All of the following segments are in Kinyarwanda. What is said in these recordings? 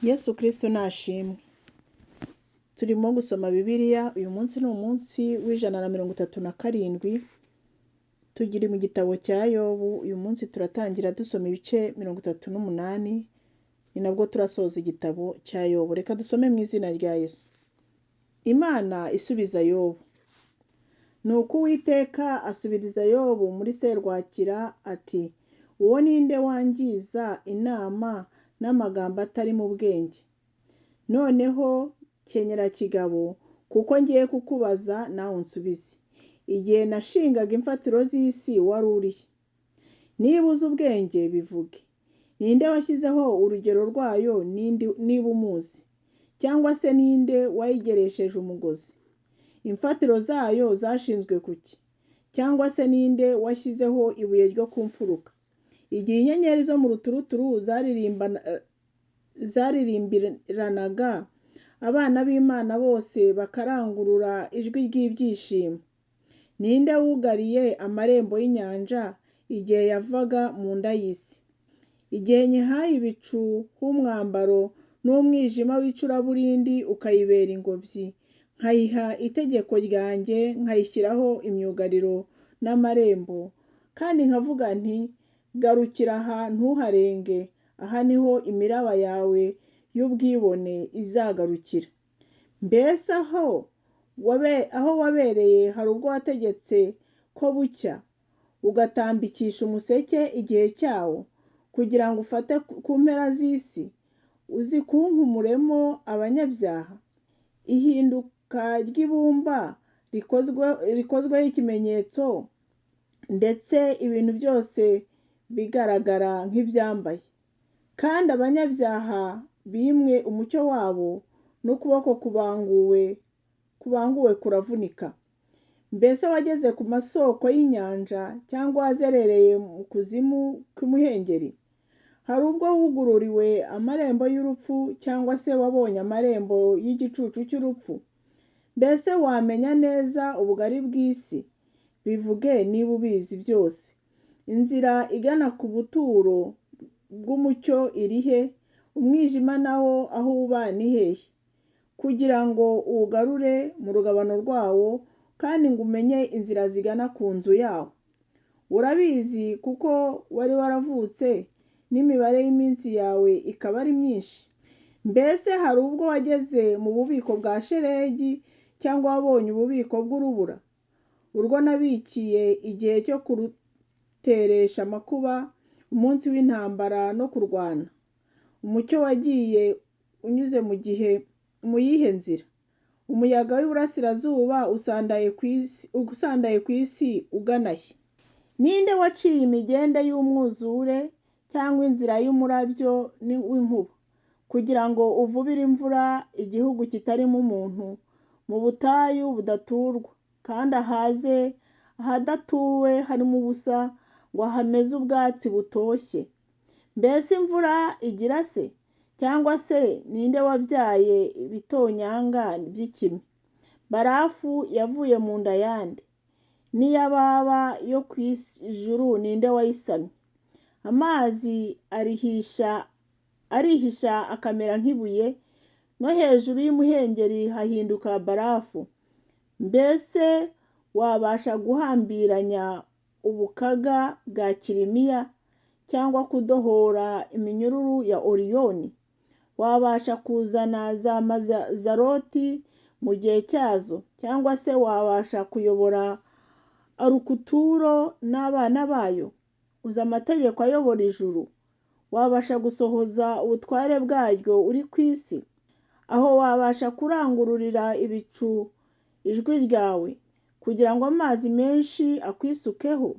Yesu Kristo nashimwe. Turimo gusoma Bibiliya, uyu munsi ni umunsi wa 137, tugiri mu gitabo cya Yobu, uyu munsi turatangira dusoma ibice 38, ni nabwo turasoza igitabo cya Yobu. Reka dusome mu izina rya Yesu. Imana isubiza Yobu. Nuko Uwiteka asubiriza Yobu muri serwakira ati: "Uwo ni nde wangiza inama n'amagambo atari mu bwenge? Noneho kenyera kigabo, kuko ngiye kukubaza nawe unsubize. Igihe nashingaga imfatiro z'isi wari urihe? Niba uzi ubwenge bivuge. Ninde washyizeho urugero rwayo niba umuzi? Cyangwa se ninde wayigeresheje umugozi? Imfatiro zayo zashinzwe kuki? Cyangwa se ninde washyizeho ibuye ryo ku mfuruka? Igihe inyenyeri zo mu ruturuturu zaririmbiranaga, abana b'Imana bose bakarangurura ijwi ry'ibyishimo. Ninde wugariye amarembo y'inyanja igihe yavaga mu nda y'isi? Igihe nyihaye ibicu h'umwambaro n'umwijima w'icuraburindi ukayibera ingobyi, nkayiha itegeko ryanjye, nkayishyiraho imyugariro n'amarembo, kandi nkavuga nti: Garukira aha ntuharenge, aha niho imiraba yawe y'ubwibone izagarukira. Mbese aho wabereye hari ubwo wategetse ko bucya, ugatambikisha umuseke igihe cyawo, kugira ngo ufate ku mpera z'isi, uzikunkumuremo abanyabyaha? Ihinduka ry'ibumba rikozweho ikimenyetso, ndetse ibintu byose bigaragara nk'ibyambaye. Kandi abanyabyaha bimwe umucyo wabo, n'ukuboko kubanguwe kuravunika. Mbese wageze ku masoko y'inyanja, cyangwa wazerereye mu kuzimu kw'imuhengeri? Hari ubwo wugururiwe amarembo y'urupfu, cyangwa se wabonye amarembo y'igicucu cy'urupfu? Mbese wamenya neza ubugari bw'isi? Bivuge niba ubizi byose. Inzira igana ku buturo bw'umucyo iri he? Umwijima nawo aho uba ni hehe? Kugira ngo uwugarure mu rugabano rwawo, kandi ngo umenye inzira zigana ku nzu yawo. Urabizi kuko wari waravutse, n'imibare y'iminsi yawe ikaba ari myinshi. Mbese hari ubwo wageze mu bubiko bwa shelegi, cyangwa wabonye ububiko bw'urubura? Urwo nabikiye igihe cyo kuruteresha amakuba, umunsi w'intambara no kurwana. Umucyo wagiye unyuze mu gihe mu yihe nzira? Umuyaga w'iburasirazuba usandaye ku isi ugana he? Ninde waciye imigende y'umwuzure, cyangwa inzira y'umurabyo w'inkuba, kugira ngo uvubire imvura igihugu kitarimo umuntu, mu butayu budaturwa, kandi ahaze ahadatuwe harimo ubusa, ngo hameze ubwatsi butoshye? Mbese imvura igira se? Cyangwa se ninde wabyaye ibitonyanga by'ikime? Barafu yavuye mu nda yande? N'iyababa yo ku ijuru ninde wayisamye? Amazi arihisha akamera nk'ibuye, no hejuru y'imuhengeri hahinduka barafu. Mbese wabasha guhambiranya ubukaga bwa Kirimiya, cyangwa kudohora iminyururu ya Oriyoni? Wabasha kuzana za mazaroti mu gihe cyazo, cyangwa se wabasha kuyobora Arukuturo n'abana bayo? Uzi amategeko ayobora ijuru? Wabasha gusohoza ubutware bwaryo uri ku isi? Aho wabasha kurangururira ibicu ijwi ryawe, kugira ngo amazi menshi akwisukeho?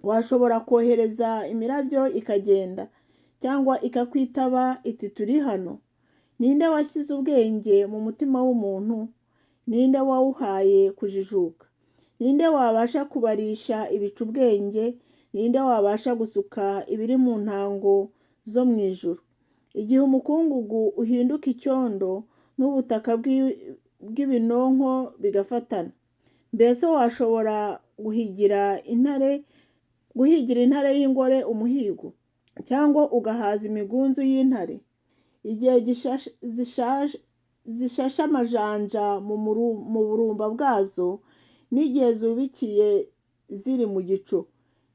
Washobora kohereza imirabyo ikagenda, cyangwa ikakwitaba iti: Turi hano? Ninde washyize ubwenge mu mutima w'umuntu? Ninde wawuhaye kujijuka? Ninde wabasha kubarisha ibicu ubwenge? Ninde wabasha gusuka ibiri mu ntango zo mu ijuru? Igihe umukungugu uhinduka icyondo, n'ubutaka bw'ibinonko bigafatana. Mbese washobora guhigira intare y'ingore umuhigo, cyangwa ugahaza imigunzu y'intare? Igihe zishashe amajanja mu burumba bwazo, n'igihe zubikiye ziri mu gicu.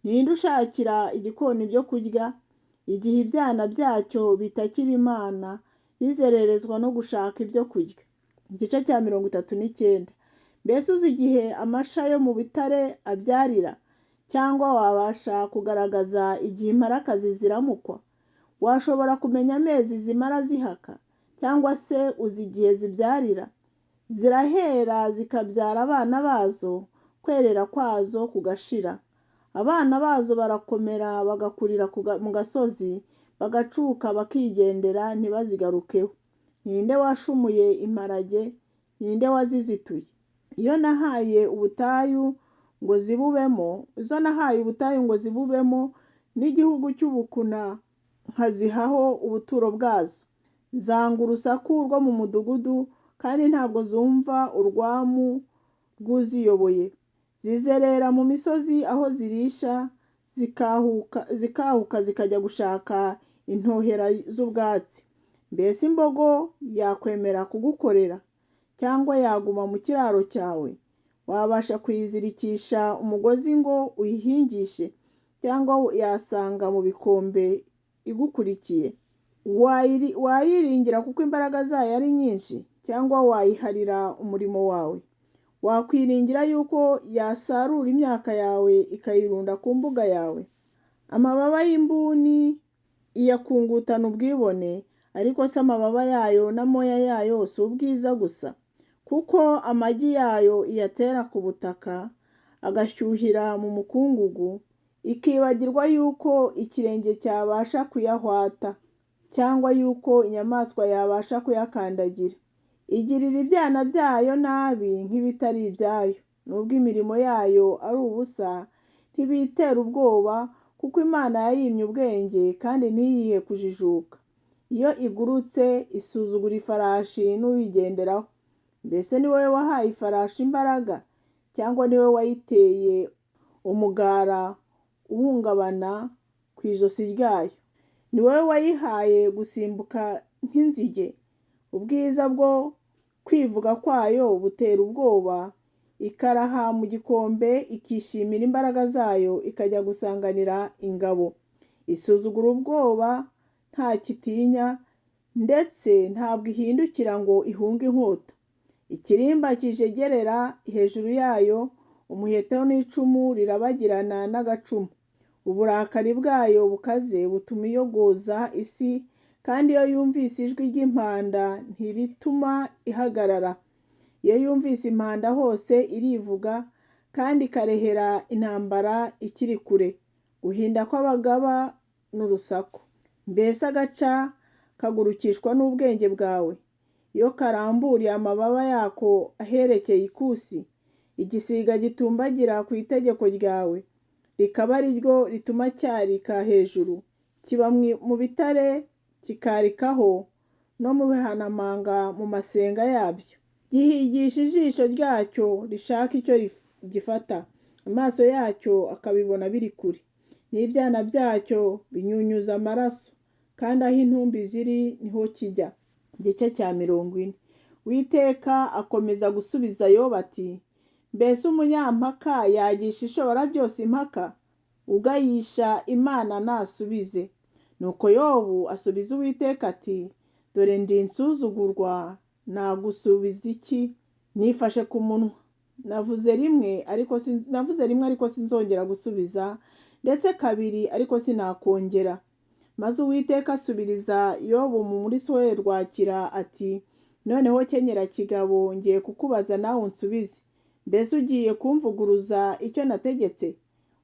Ninde ushakira igikona ibyo kurya? Igihe ibyana byacyo bitakira Imana, bizererezwa no gushaka ibyo kurya. Igice cya 39. Mbese uzi igihe amasha yo mu bitare abyarira? Cyangwa wabasha kugaragaza igihe imparakazi ziramukwa? Washobora kumenya amezi zimara zihaka? Cyangwa se uzi igihe zibyarira? Zirahera zikabyara abana bazo, kwerera kwazo kugashira. Abana bazo barakomera bagakurira mu gasozi, bagacuka bakigendera ntibazigarukeho. Ninde washumuye imparage? Ninde wazizituye? Iyo nahaye ubutayu ngo zibubemo, izo nahaye ubutayu ngo zibubemo, n'igihugu cy'ubukuna nkazihaho ubuturo bwazo. Zanga urusaku rwo mu mudugudu, kandi ntabwo zumva urwamu rw'uziyoboye. Zizerera mu misozi aho zirisha, zikahuka zikajya gushaka intohera z'ubwatsi. Mbese imbogo yakwemera kugukorera? Cyangwa yaguma mu kiraro cyawe? Wabasha kuyizirikisha umugozi ngo uyihingishe? Cyangwa yasanga mu bikombe igukurikiye? Wayiringira kuko imbaraga zayo ari nyinshi? Cyangwa wayiharira umurimo wawe? Wakwiringira yuko yasarura imyaka yawe ikayirunda ku mbuga yawe? Amababa y'imbuni iyakungutana ubwibone, ariko se amababa yayo n'amoya yayo si ubwiza gusa? Kuko amagi yayo iyatera ku butaka, agashyuhira mu mukungugu, ikibagirwa yuko ikirenge cyabasha kuyahwata, cyangwa yuko inyamaswa yabasha kuyakandagira. Igirira ibyana byayo nabi nk'ibitari ibyayo. Nubwo imirimo yayo ari ubusa, ntibitera ubwoba, kuko Imana yayimye ubwenge kandi ntiyihe kujijuka. Iyo igurutse isuzugura ifarashi n'uyigenderaho. Mbese ni wowe wahaye ifarashi imbaraga, cyangwa ni wowe wayiteye umugara uhungabana ku ijosi ryayo? Ni wowe wayihaye gusimbuka nk'inzige? Ubwiza bwo kwivuga kwayo butera ubwoba, ikaraha mu gikombe, ikishimira imbaraga zayo, ikajya gusanganira ingabo. Isuzugura ubwoba ntakitinya, ndetse ntabwo ihindukira ngo ihunge inkota. Ikirimba kijegerera hejuru yayo, umuheto n'icumu rirabagirana n'agacumu. Uburakari bwayo bukaze butuma iyogoza isi, kandi iyo yumvise ijwi ry'impanda ntirituma ihagarara. Iyo yumvise impanda hose irivuga, kandi ikarehera intambara ikiri kure. Guhinda kw'abagaba n'urusaku. Mbese agaca kagurukishwa n'ubwenge bwawe? Iyo karamburiye amababa yako aherekeye ikusi, igisiga gitumbagira ku itegeko ryawe, rikaba ari ryo rituma cyarika hejuru, kiba mu bitare kikarikaho, no mu bihanamanga mu masenga yabyo. Gihigisha ijisho ryacyo rishaka icyo gifata, amaso yacyo akabibona biri kure. N'ibyana byacyo binyunyuza amaraso, kandi aho intumbi ziri niho kijya. Igice cya 40. Uwiteka akomeza gusubiza Yobu ati: mbese umunyampaka yagisha Ishoborabyose impaka? Ugayisha Imana nasubize. Nuko Yobu asubiza Uwiteka ati: dore ndi insuzugurwa, nagusubiza iki? Nifashe ku munwa. Navuze rimwe ariko sinzongera gusubiza, ndetse kabiri ariko sinakongera. Maze Uwiteka asubiriza Yobu muri serwakira ati: noneho kenyera kigabo, ngiye kukubaza nawe unsubize. Mbese ugiye kumvuguruza icyo nategetse?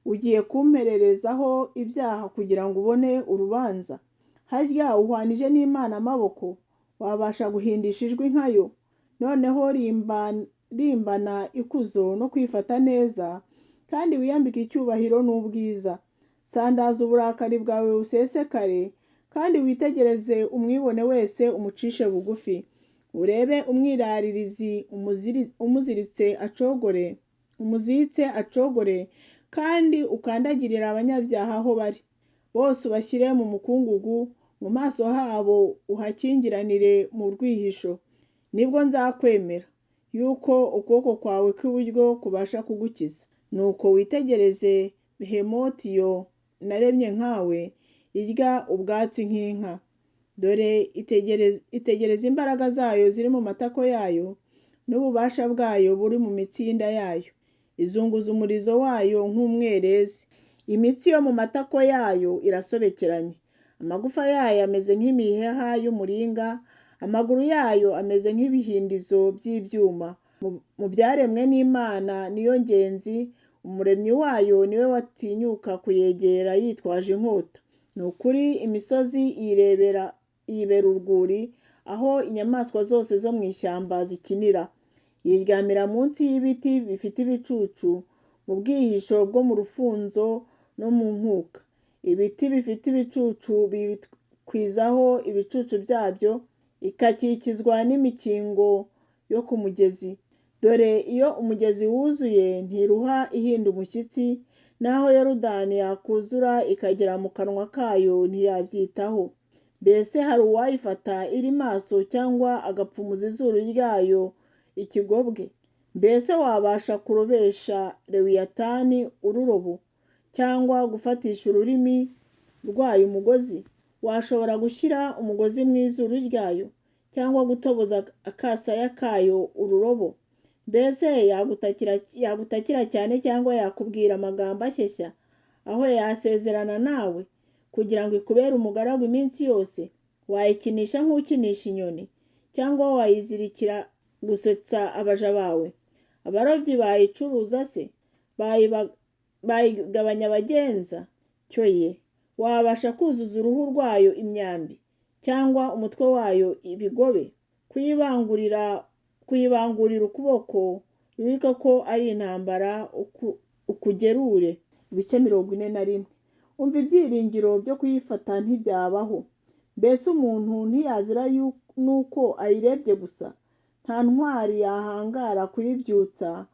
Ugiye kumpererezaho ibyaha kugira ngo ubone urubanza? Harya uhwanije n'Imana amaboko? Wabasha guhindisha ijwi nkayo? Noneho rimbana ikuzo no kwifata neza, kandi wiyambike icyubahiro n'ubwiza. Sandaza uburakari bwawe busesekare, kandi witegereze umwibone wese umucishe bugufi. Urebe umwiraririzi umuziritse acogore, umuzitse acogore, kandi ukandagirira abanyabyaha aho bari bose, ubashyire mu mukungugu, Mu maso habo uhakingiranire mu rwihisho. Nibwo nzakwemera, yuko ukuboko kwawe kw'iburyo kubasha kugukiza. Nuko witegereze Behemotiyo naremye nkawe, irya ubwatsi nk'inka. Dore itegereze imbaraga zayo ziri mu matako yayo, n'ububasha bwayo buri mu mitsi y'inda yayo. Izunguza umurizo wayo nk'umwerezi. Imitsi yo mu matako yayo irasobekeranye. Amagufa yayo ameze nk'imiheha y'umuringa, amaguru yayo ameze nk'ibihindizo by'ibyuma. Mu byaremwe n'Imana niyo ngenzi, umuremyi wayo niwe watinyuka kuyegera yitwaje inkota. Ni ukuri imisozi yibera urwuri, aho inyamaswa zose zo mu ishyamba zikinira. Yiryamira munsi y'ibiti bifite ibicucu, mu bwihisho bwo mu rufunzo no mu nkuka. Ibiti bifite ibicucu bikwizaho ibicucu byabyo, ikakikizwa n'imikingo yo ku mugezi. Dore iyo umugezi wuzuye ntiruha ihinda umushyitsi, naho Yorodani yakuzura ikagera mu kanwa kayo ntiyabyitaho. Mbese hari uwayifata iri maso cyangwa agapfumuza izuru ryayo ikigobwe? Mbese wabasha kurobesha Lewiyatani ururobo, cyangwa gufatisha ururimi rwayo umugozi? Washobora gushyira umugozi mu izuru ryayo, cyangwa gutoboza akasaya kayo ururobo? Mbese yagutakira cyane cyangwa yakubwira amagambo ashyeshya, aho yasezerana nawe kugira ngo ikubere umugaragu iminsi yose? Wayikinisha nk'ukinisha inyoni, cyangwa wayizirikira gusetsa abaja bawe? Abarobyi bayicuruza se? Bayigabanya abagenza? Cyo ye, wabasha kuzuza uruhu rwayo imyambi, cyangwa umutwe wayo ibigobe? Kuyibangurira ukuboko, wibuke ko ari intambara ukugerure. Ibice 41. Umva, ibyiringiro byo kuyifata ntibyabaho. Mbese umuntu ntiyazira n'uko ayirebye gusa? Nta ntwari yahangara kuyibyutsa.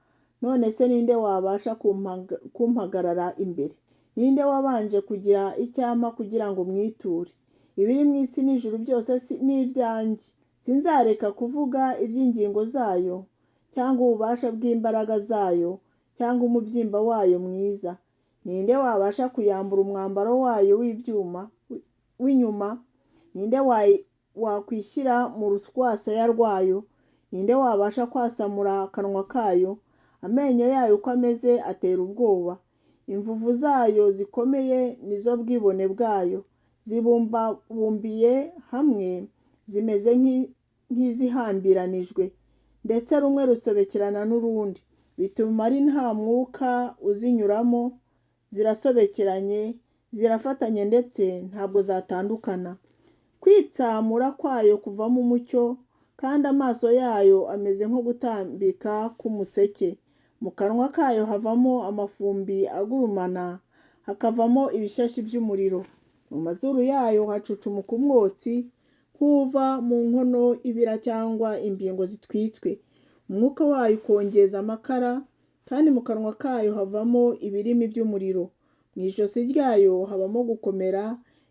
None se ninde wabasha kumpagarara imbere? Ninde wabanje kugira icyampa kugira ngo mwiture? Ibiri mu isi n'ijuru byose ni ibyanjye. Sinzareka kuvuga iby'ingingo zayo, cyangwa ububasha bw'imbaraga zayo, cyangwa umubyimba wayo mwiza. Ninde wabasha kuyambura umwambaro wayo w'ibyuma w'inyuma? Ninde wakwishyira mu rwasaya rwayo? Ninde wabasha kwasamura akanwa kayo? Amenyo yayo uko ameze atera ubwoba. Imvuvu zayo zikomeye nizo bwibone bwayo, zibumbabumbiye hamwe, zimeze nk'izihambiranijwe, ndetse rumwe rusobekerana n'urundi, bituma ari nta mwuka uzinyuramo. Zirasobekeranye, zirafatanye, ndetse ntabwo zatandukana. Kwitsamura kwayo kuvamo umucyo, kandi amaso yayo ameze nko gutambika k'umuseke. Mu kanwa kayo havamo amafumbi agurumana, hakavamo ibishashi by'umuriro. Mu mazuru yayo hacucumuka umwotsi nk'uva mu nkono ibira cyangwa imbingo zitwitswe. Umwuka wayo ukongeza amakara, kandi mu kanwa kayo havamo ibirimi by'umuriro. Mu ijosi ryayo habamo gukomera,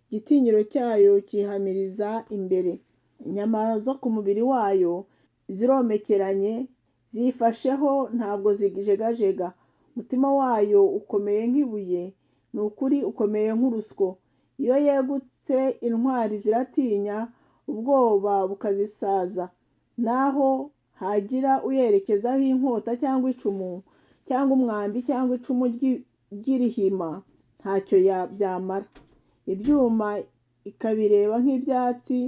igitinyiro cyayo cyihamiriza imbere. Inyama zo ku mubiri wayo ziromekeranye, ziyifasheho ntabwo zijegajega. Umutima wayo ukomeye nk'ibuye, ni ukuri ukomeye nk'urusyo. Iyo yegutse intwari ziratinya, ubwoba bukazisaza. Naho hagira uyerekezaho inkota cyangwa icumu, cyangwa umwambi cyangwa icumu ry'irihima, ntacyo byamara. Ibyuma ikabireba nk'ibyatsi,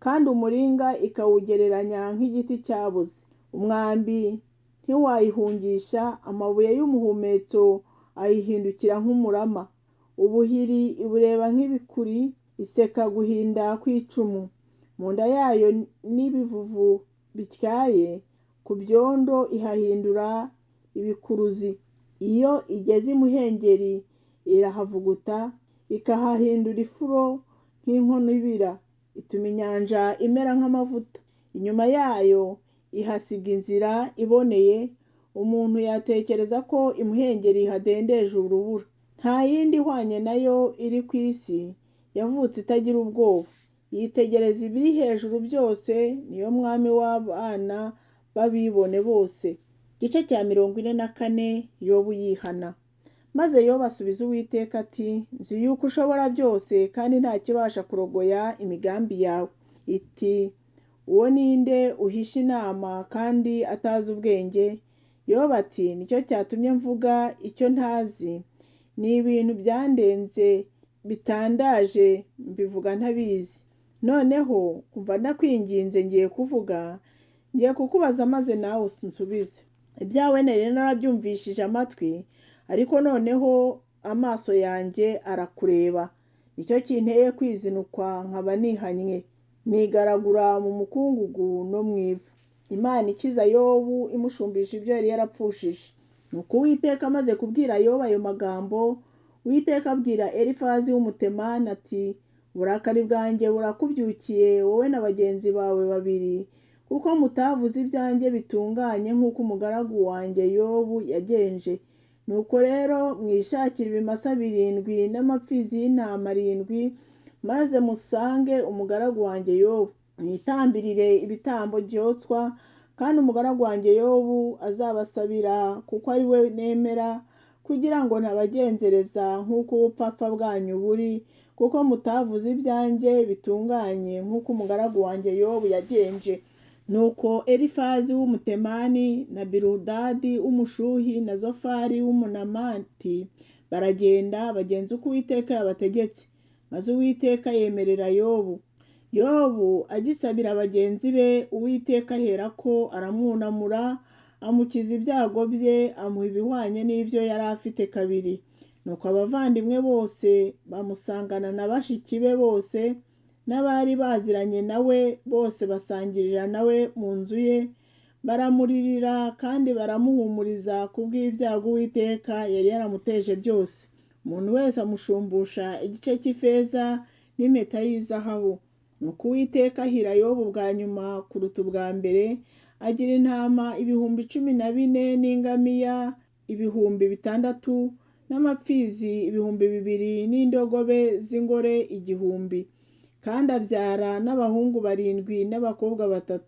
kandi umuringa ikawugereranya nk'igiti cyaboze. Umwambi ntiwayihungisha, amabuye y'umuhumetso ayihindukira nk'umurama. Ubuhiri ibureba nk'ibikuri, iseka guhinda kw'icumu. Mu nda yayo n'ibivuvu bityaye, ku byondo ihahindura ibikuruzi. Iyo igeze imuhengeri irahavuguta, ikahahindura ifuro nk'inkono ibira. Ituma inyanja imera nk'amavuta. Inyuma yayo ihasiga inzira iboneye, umuntu yatekereza ko imuhengeri hadendeje urubura. Nta yindi ihwanye nayo iri ku isi, yavutse itagira ubwoba. Yitegereza ibiri hejuru byose, niyo mwami w'abana b'abibone bose. Igice cya 44, Yobu yihana. Maze Yobu asubiza Uwiteka ati, nzi yuko ushobora byose kandi nta kibasha kurogoya imigambi yawe. Iti, uwo ninde uhisha inama kandi atazi ubwenge? Yobu ati, nicyo cyatumye mvuga icyo ntazi, ni ibintu byandenze bitandaje mbivuga ntabizi. Noneho umva ndakwinginze, ngiye kuvuga, ngiye kukubaza maze nawe unsubize. Ibyawe nari narabyumvishije amatwi, ariko noneho amaso yanjye arakureba. Nicyo kinteye kwizinukwa nkaba nihannye, nigaragura mu mukungugu no mu ivu. Imana ikiza Yobu imushumbisha ibyo yari yarapfushije. Nuko Uwiteka amaze kubwira Yobu ayo magambo, Uwiteka abwira Elifazi w'Umutemani ati, uburakari bwanjye burakubyukiye wowe na bagenzi bawe babiri, kuko mutavuze ibyanjye bitunganye nk'uko umugaragu wanjye Yobu yagenje. Nuko rero mwishakire ibimasa 7 n'amapfizi y'intama 7, maze musange umugaragu wanjye Yobu, mwitambirire ibitambo byotswa, kandi umugaragu wanjye Yobu azabasabira, kuko ari we nemera, kugira ngo ntabagenzereza nk'uko ubupfapfa bwanyu buri, kuko mutavuze ibyanjye bitunganye nk'uko umugaragu wanjye Yobu yagenje. Nuko Elifazi w'Umutemani na Biludadi w'Umushuhi na Zofari w'Umunamati baragenda bagenza uko Uwiteka yabategetse, maze Uwiteka yemerera Yobu. Yobu agisabira bagenzi be, Uwiteka aherako aramwunamura, amukiza ibyago bye, amuha ibihwanye n'ibyo yari afite kabiri. Nuko abavandimwe bose bamusangana na bashiki be bose n'abari baziranye nawe bose basangirira nawe mu nzu ye, baramuririra kandi baramuhumuriza kubw'ibyago Uwiteka yari yaramuteje byose. Umuntu wese amushumbusha igice cy'ifeza n'impeta y'izahabu. Nuko Uwiteka ahira Yobu bwa nyuma kuruta ubwa mbere, agira intama 14,000 n'ingamiya 6,000 n'amapfizi 2,000 n'indogobe z'ingore 1,000. Kandi abyara n'abahungu 7 n'abakobwa 3.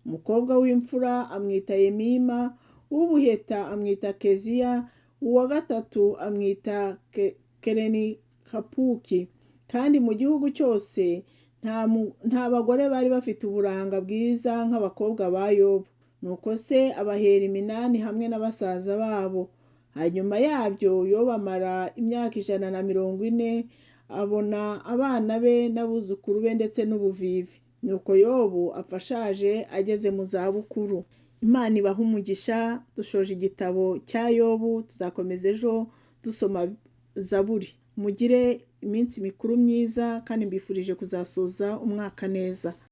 Umukobwa w'imfura amwita Yemima, uw'ubuheta amwita Keziya, uwa gatatu amwita Kerenikapuki. Kandi mu gihugu cyose nta bagore bari bafite uburanga bwiza nk'abakobwa ba Yobu. Nuko se abahera iminani hamwe na basaza babo. Hanyuma yabyo Yobu amara imyaka 140, abona abana be n'abuzukuru be ndetse n'ubuvivi. Nuko Yobu apfa ashaje ageze mu zabukuru. Imana ibahe umugisha. Dushoje igitabo cya Yobu, tuzakomeza ejo dusoma Zaburi. Mugire iminsi mikuru myiza kandi mbifurije kuzasoza umwaka neza.